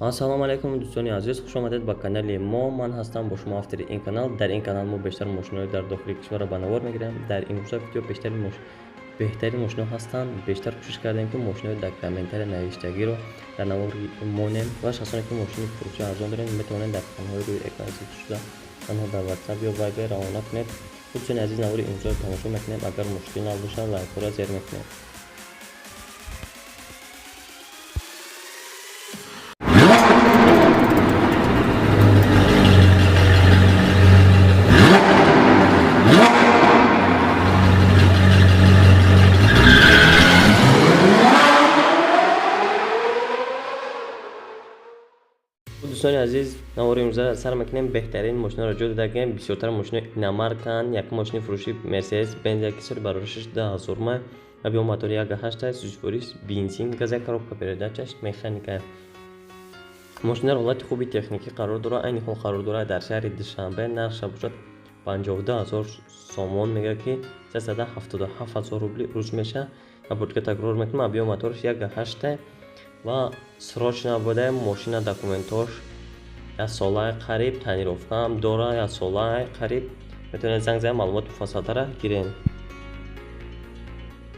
Ассалому алайкум, дӯстони азиз, хуш омадед ба канали мо. Ман ҳастам бо шумо автори ин канал. Дар ин канал мо бештар мошинои дар дохили кишварро ба навор мегирем. Дар имрӯза видео беҳтарин мошино ҳастанд. Бештар кӯшиш кардем, ки мошинои дар комментария навиштагиро дар навор монем ва шахсоне, ки мошини фурӯши арзон дорем, метавонед дар рақамҳои рӯи экран зикр шуда танҳо дар WhatsApp ё Viber равона кунед. Дӯстони азиз, навори имрӯзаро тамошо мекунем. Агар мушкил набошад, лайкҳоро зер мекунем. Дӯстони азиз, навори имрӯза сар мекунем. Беҳтарин мошиноро ҷо додагем. Бисёртар мошинои иномарканд. Якум мошини фурӯши Мерседес Бенз, ки соли бароришаш 2000 ма, объём мотори 1,8, сӯзишвориш бензин, газа, коробка передачаш механика. Мошина дар ҳолати хуби техникӣ қарор дорад. Айни ҳол қарор дорад дар шаҳри Душанбе. Нархша бошад 52 000 сомон, мегӯяд, ки 377 000 рубли рӯз мешавад. Ва бо дига такрор мекунам, объём мотораш 1,8 ва срочно буда. Мошина документош як солаи қариб, тонировкаам дорад як солаи қариб. Метавонед занг занед, маълумоти муфассалтара гиред.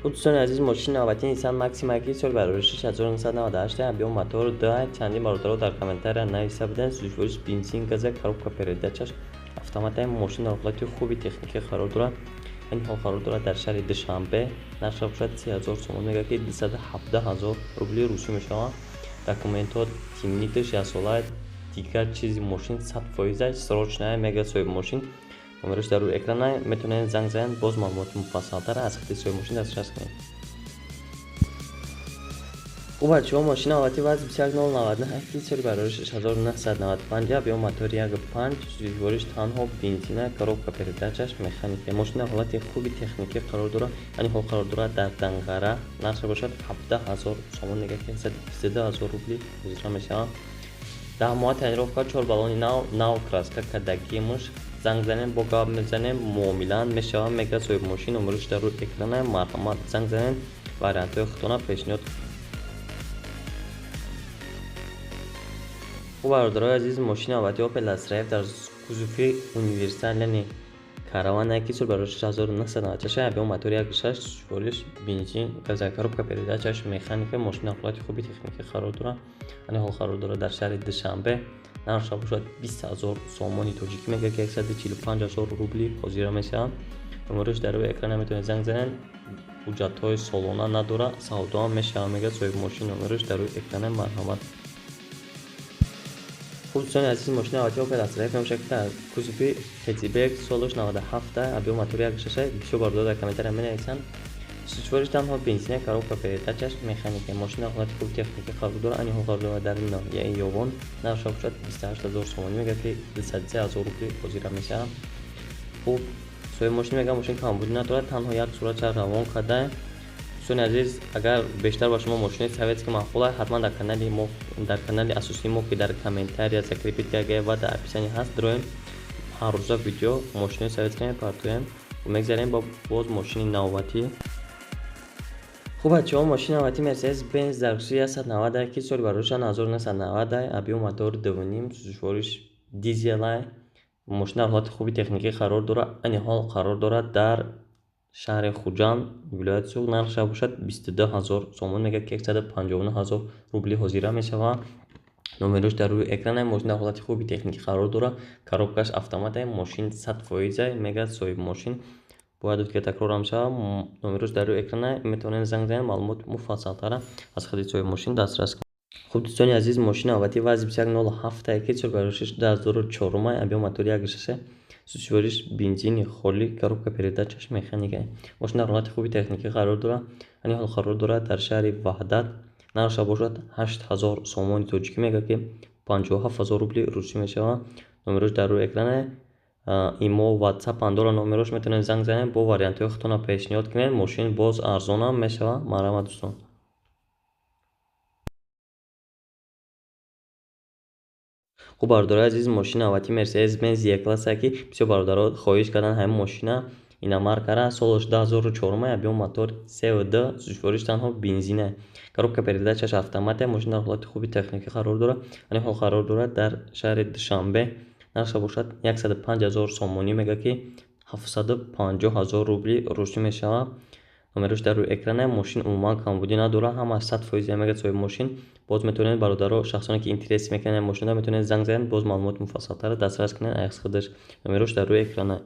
Дӯстони азиз, мошини навбатии Nissan Maxima, ки соли бароришаш 1998, объём мотор 2. Чандин бародаро дар комментария нависта буданд. Сӯзишвориш бензин, газа, коробка передачаш автомата. Мошин дар ҳолати хуби техникӣ қарор дорад. Айни ҳол қарор дорад дар шаҳри Душанбе. Нархша бошад 30 000 сомон, мегӯяд, ки 217 000 рубли русӣ мешавад. Документҳо тимниташ яксола, дигар чизи мошин 100%, срочная, мегӯяд соҳиби мошин. Номераш дар рӯи экрана, метавонед занг занед, боз маълумоти муфассалтара аз хати соҳиби мошин дастрас кунед. Хуб, бачаҳо, мошини навбатӣ ВАЗ 21099, ки соли бароришаш 1995, объём мотори 1,5, сӯзишвориш танҳо бензина, коробка передачаш механика. Мошин дар ҳолати хуби техникӣ қарор дорад. Айни ҳол қарор дорад дар Данғара. Нархша бошад 17 000 сомон, мегӯяд, ки 122 000 рубли ҳозира мешавад. 10 моҳа тонировка, чор баллони нав, нав краска кардагимуш. Занг занем, бо гап мезанем, муомилаам мешавад, мегӯяд соҳиби мошин. Номераш дар рӯи экрана, марҳамат, занг занед, вариантҳои худтона пешниҳод. Хуб, бародарои азиз, мошини навбатии Opel Astra F дар кузови универсал, яъне караван, ки соли бароришаш 1996, объём мотори 1,6, сӯзишвориш бензин, газа, коробка передачаш механика. Мошин дар ҳолати хуби техникӣ қарор дорад. Айни ҳол қарор дорад дар шаҳри Душанбе. Нархша бошад 20 000 сомони тоҷикӣ, мегӯяд, ки 145 000 рубли ҳозира мешавад. Номераш дар рӯи экрана, метавонед занг занед. Ҳуҷҷатҳои солона надорад, савдоам мешавад, мегӯяд соҳиби мошин. Номераш дар рӯи экрана, марҳамат. Хуб, дӯстони азиз, мошини навбатии Opel Astra F мебошад, ки дар кузови хэтчбек, солаш 97, объём мотори 1,6. Бисёр бародаро дар комментария менависанд. Сӯзишвориш танҳо бензина, коробка передачаш механика. Мошин дар ҳолати хуби техникӣ қарор дорад. Айни ҳол қарор дорад дар ноҳияи Ёвон. Нархша бошад 28 000 сомонӣ, мегӯяд, ки 203 000 рубли ҳозира мешавад. Хуб, соҳиби мошин мегӯяд, мошин камбудӣ надорад, танҳо як суратча равон карда. Дӯстони азиз, агар бештар ба шумо мошинои советский маъқул аст, ҳатман дар канали мо, дар канали асосии мо, ки дар комментария закрепить карда ва дар описание ҳаст, дроем. Ҳаррӯза видео мошинои советский мепартоем. Мегзарем ба боз мошини навбатӣ. Хуб, бачаҳо, мошини навбатӣ Мерседес Бенз дар хусуси 190, ки соли барориша 1990, объём мотор 2,5, сӯзишвориш дизелай. Мошин дар ҳолати хуби техникӣ қарор дорад. Айни ҳол қарор дорад дар шаҳри Хуҷанд, вилояти Суғд. Нархша бошад 22 000 сомон, мегӯяд, ки 159 000 рубли ҳозира мешавад. Номерош дар рӯи экрана. Мошин дар ҳолати хуби техникӣ қарор дорад, коробкаш автомата, мошин 100%, мегӯяд соҳиби мошин. Бояд гуфт, ки такрорам шавад, номерош дар рӯи экрана, метавонед занг занед, маълумоти муфассалтара аз хади соҳиби мошин дастрас кунед. Хуб, дӯстони азиз, мошини навбатӣ ВАЗ 2107, ки соли бароришаш 2004, объём мотори 1,6, сӯзишвориш бензини холӣ, коробка передачаш механика. Мошин дар ҳолати хуби техникӣ қарор дорад. Айни ҳол қарор дорад дар шаҳри Ваҳдат. Нархша бошад 8000 сомони тоҷикӣ, мегӯяд, ки 57 000 рубли русӣ мешавад. Номерош дар рӯи экрана, имо, ватсап андора номерош, метавонед занг занед, бо вариантҳои худтона пешниҳод кунед. Мошин боз арзонам мешавад. Марҳамат, дӯстон. Хуб, бародарои азиз, мошини навбатии Мерседес Бенз Е класса, ки бисёр бародаро хоҳиш карданд ҳамин мошина. Иномаркара солаш 2004, объем мотор 3,2, сӯзишвориш танҳо бензина. Коробка передачаш автомат, мошин дар ҳолати хуби техникӣ қарор дорад. Ани ҳол қарор дорад дар шаҳри Душанбе. Нархша бошад 105 000 сомонӣ, мега ки 750 000 рубли рӯшӣ мешавад. Номерош дар рӯи экрана. Мошин умуман камбудӣ надорад, ҳама 100% мега соҳиби мошин. Боз метавонед, бародаро, шахсоне ки интерес мекунанд мошинро, метавонед занг занед, боз маълумоти муфассалтарро дастрас кунед аз худаш. Номерош дар рӯи экрана.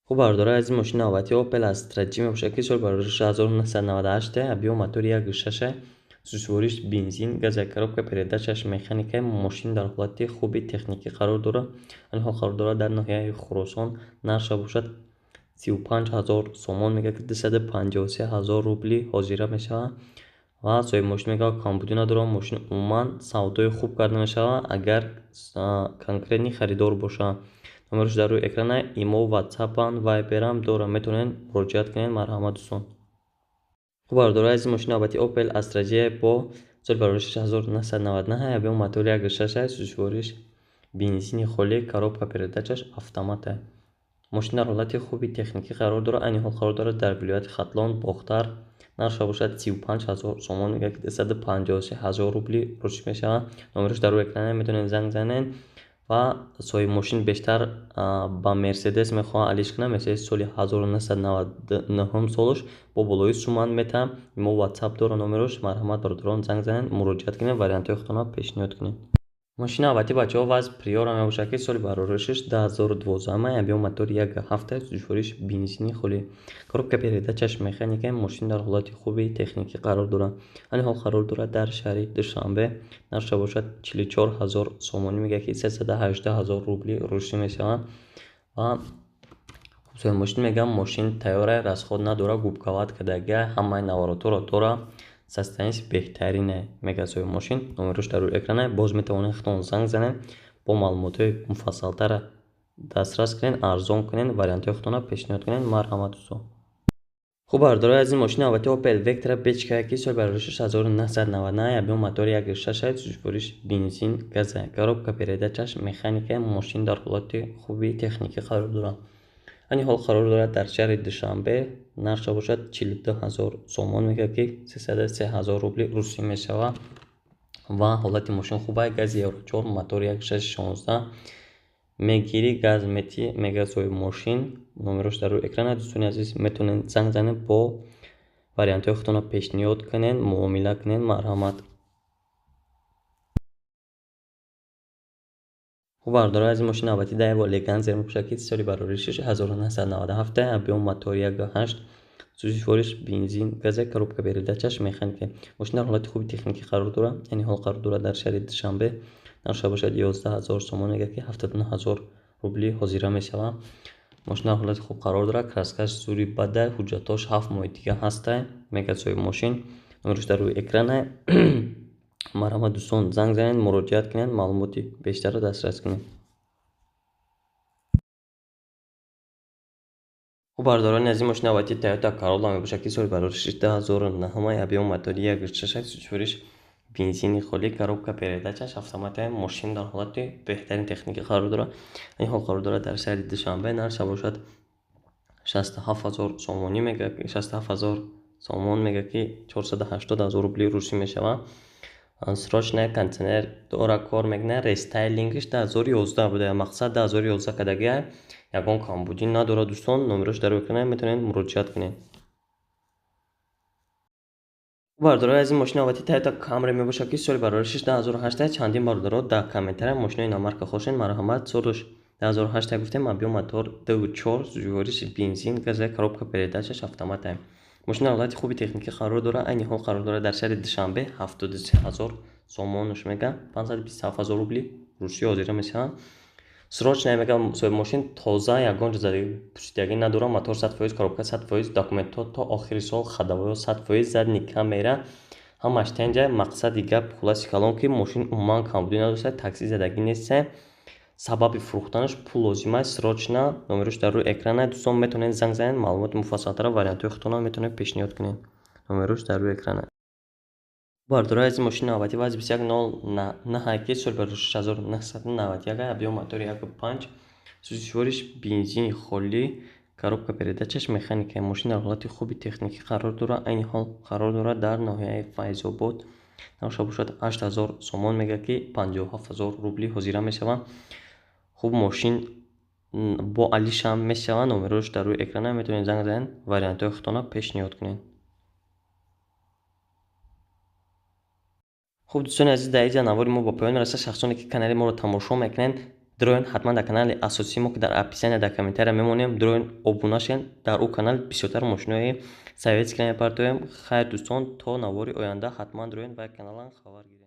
Хуб, бародарои азиз, мошини навбатии Opel Astra G мебошад, ки соли барориши 1998, объем мотори 1,6, сӯзишвориш бензин, газа, коробка передачаш механика. Мошин дар ҳолати хуби техникӣ қарор дорад. Ани ҳол қарор дорад дар ноҳияи Хуросон. Нархша бошад 35 000 сомон, мега ки 253 000 рубли ҳозира мешавад. Ва соҳиби мошин мегӯяд, камбудӣ надорад, мошин умуман савдои хуб карда мешавад, агар конкретный харидор бошад. Номерош дар рӯи экрана, имо, ватсапам, вайберам дорам, метавонед муроҷиат кунед. Марҳамат, дӯстон. Хуб, бародарои азиз, мошини навбатии Opel Astra G бо соли барориши 1999, объем мотори 1,6, сӯзишвориш бензини холӣ, коробка передачаш автомат. Мошин дар ҳолати хуби техникӣ қарор дорад. Айни ҳол қарор дорад дар вилояти Хатлон, Бохтар. Нархша бошад 35 000 сомон, мега ки 253 000 рубли рӯшӣ мешавад. Номерош дар рӯи экрана, метавонед занг занед. Ва соҳиби мошин бештар ба Мерседес мехоҳад алиш кунад. Мерседес соли 1999 солаш бо болои суман метаҳам. Имо, ватсап дора номерош. Марҳамат, бародарон, занг занед, муроҷиат кунед, вариантҳои худтонро пешниҳод кунед. Мошини навбатӣ, бачаҳо, ВАЗ Приора мебошад, ки соли бароришаш 2012, объем мотори 1,7, сӯзишвориш бензини холӣ, коробка передачаш механика. Мошин дар ҳолати хуби техникӣ қарор дорад. Ани ҳол қарор дорад дар шаҳри Душанбе. Нархша бошад 44 000 сомонӣ, мега ки 318 000 рубли рӯшӣ мешавад. Ва соҳиби мошин мегӯяд, мошин тайёра, расход надорад, губка-ват кардагия, ҳамаи наворотҳоро дорад, состоянияш беҳтарине, мегӯяд соҳиби мошин. Номерош дар рӯи экрана. Боз метавонед худтон занг занед, бо маълумотҳои муфассалтарро дастрас кунед, арзон кунед, вариантҳои худтонро пешниҳод кунед. Марҳамат, дӯстон. Хуб, бародарои азиз, мошини навбатии Opel Vectra B-чка, ки соли бароришаш 1999, объем мотори 1,6, сӯзишвориш бензин, газа, коробка передачаш механика. Мошин дар ҳолати хуби техникӣ қарор дорад. Ани ҳол қарор дорад дар шаҳри Душанбе. Нархша бошад 42 000 сомон, мегӯяд ки 303 000 рубли русӣ мешавад. Ва ҳолати мошин хуб аст, гази Евро 4, мотори 1,6 16 мегирӣ, газ метӣ, мегӯяд соҳиби мошин. Номерош дар рӯи экран аст. Дӯстони азиз, метавонед занг занед, бо вариантҳои худтонро пешниҳод кунед, муомила кунед. Марҳамат. Хуб, бародарои азиз, мошини навбатӣ Daewoo Leganza мебошад, ки соли бароришаш 1997, объем мотори 1,8, сӯзишвориш бензин, газа, коробка передачаш механика. Мошин дар ҳолати хуби техникӣ қарор дорад. Яъне ҳол қарор дорад дар шаҳри Душанбе. Нархша бошад 11 000 сомон, мегӯяд ки 79 000 рубли ҳозира мешавад. Мошин дар ҳолати хуб қарор дорад, краскаш зури бада, ҳуҷҷатҳош 7 моҳи дига ҳастай, мегӯяд соҳиби мошин. Номерош дар рӯи экрана. Марҳамат, дӯстон, занг занед, муроҷиат кунед, маълумоти бештарро дастрас кунед. Хуб, бародарони азиз, мошини навбатии Toyota Corolla мебошад, ки соли барориши 2009, объем мотори 1,6, сӯзишвориш бензини холӣ, коробка передачаш автомат. Мошин дар ҳолати беҳтарин техникӣ қарор дорад. Ин ҳол қарор дорад дар шаҳри Душанбе. Нархша бошад 67 000 сомонӣ, мегӯяд 67 000 сомон, мегӯяд ки 480 000 рубли русӣ мешавад. Срочная, кондитсионер дора, кор мекунад. Рестайлингиш 2011 буда, мақсад 2011 кардагия, ягон камбудӣ надорад, дӯстон. Номерош дар экран, метавонед муроҷиат кунед. Бародарои азиз, мошини навбатии Toyota Camry мебошад, ки соли бароришаш 2008. Чандин бародаро дар комментария мошинои иномарка хостед. Марҳамат, солаш 2008 гуфтем, объем мотор 2,4, сӯзишвориши бензин, газа, коробка передачаш автомат. Мошин дар ҳолати хуби техникӣ қарор дорад. Айни ҳол қарор дорад дар шаҳри Душанбе. 73 000 сомонаш мега, 527 000 рубли русӣ ҳозира мешавад. Срочно, мега соҳиби мошин, тоза, ягон ҷо задагӣ, пусидагӣ надорад, мотор 100%, коробка 100%, документҳо то охири сол, ходовойҳо 100%, задний камера ҳамаш тенҷа. Мақсади гап, хулоси калом, ки мошин умуман камбудӣ надошта, такси задагӣ нест, сабаби фурӯхтанаш пул лозим аст, срочно. Номерош дар рӯи экран аст. Дӯстон, метавонед занг занед, маълумоти муфассалтара, вариантҳои худтонро метавонед пешниҳод кунед. Номерош дар рӯи экран аст. Бародарои азиз, мошини навбатӣ ВАЗ 2109, ки соли 1991, объем мотори 1,5, сӯзишвориш бензини холӣ. Коробка передачаш механика. Мошин дар ҳолати хуби техникӣ қарор дорад. Айни ҳол қарор дорад дар ноҳияи Файзобод. Нархша бошад 8000 сомон мегӯяд, ки 57 000 рубли ҳозира мешаванд. Хуб, мошин бо алишам мешаванд. Номерош дар рӯи экрана, метавонед занг занед, вариантҳои худтона пешниҳод кунед. Хуб, дӯстони азиз, дар инҷа навори мо ба поён расад. Шахсоне ки канали моро тамошо мекунед, дроен ҳатман дар канали асосии мо, ки дар описания, дар комментария мемонем, дроен обуна шавед. Дар ӯ канал бисёртар мошинои советскиро мепартоем. Хайр, дӯстон, то навори оянда ҳатман дроен ва каналан хабар гиред.